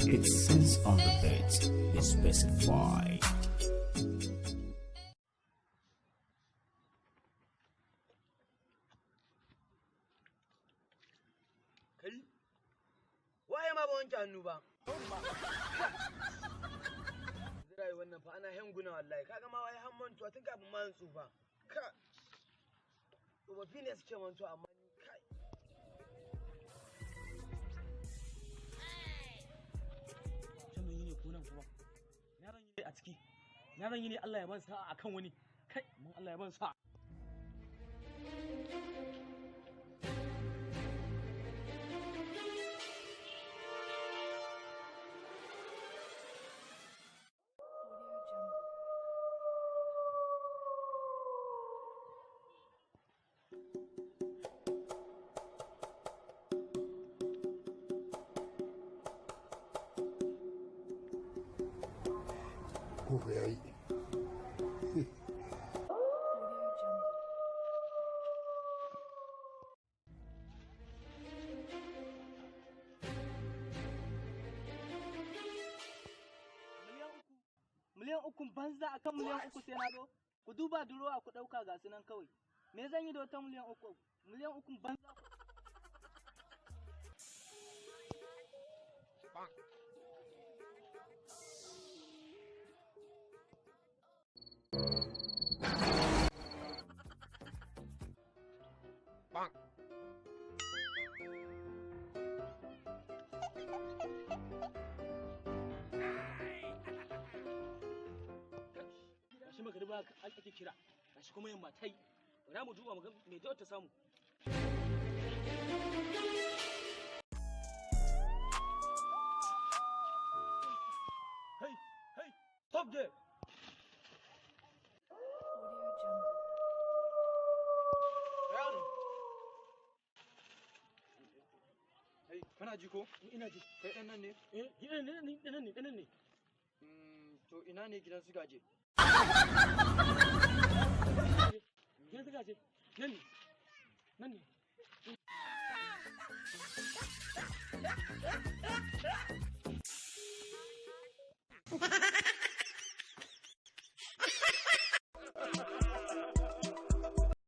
It's sense on the beat is specified. Kai, waye ma ba wanke hannu ba? Zira wannan fa ana henguna wallahi, kaga ma waye han mantuwa tun kafin ma in tsufa. Ka tsofaffi ne suke mantuwa, amma ni kai. Can yi ne ko nan kuma? Na zan yi a ciki. Na zan yi ne, Allah ya ban sa'a akan wani. Kai, mun Allah ya ban sa'a. Audio Jungle. Ko ya yi. Audio Jungle. 3 miliyan, 3 miliyan banza akan 3 miliyan sai na zo ku duba durowa ku ɗauka, ga su nan kawai. Me zan yi da wata 3 miliyan? 3 miliyan banza. Gashi magariba ake kira, gashi kuma yamma tai. Bara mu duba mu ga me ta samu. Hey, hey, stop there! Audio Jungle. Yaro. Hey, kana ji ko? Ina ji. Kai dan nan ne? Eh, gidan ne, ne, nan ne, nan ne. To ina ne gidan su Gaje? Gidan su Gaje nan ne, nan ne.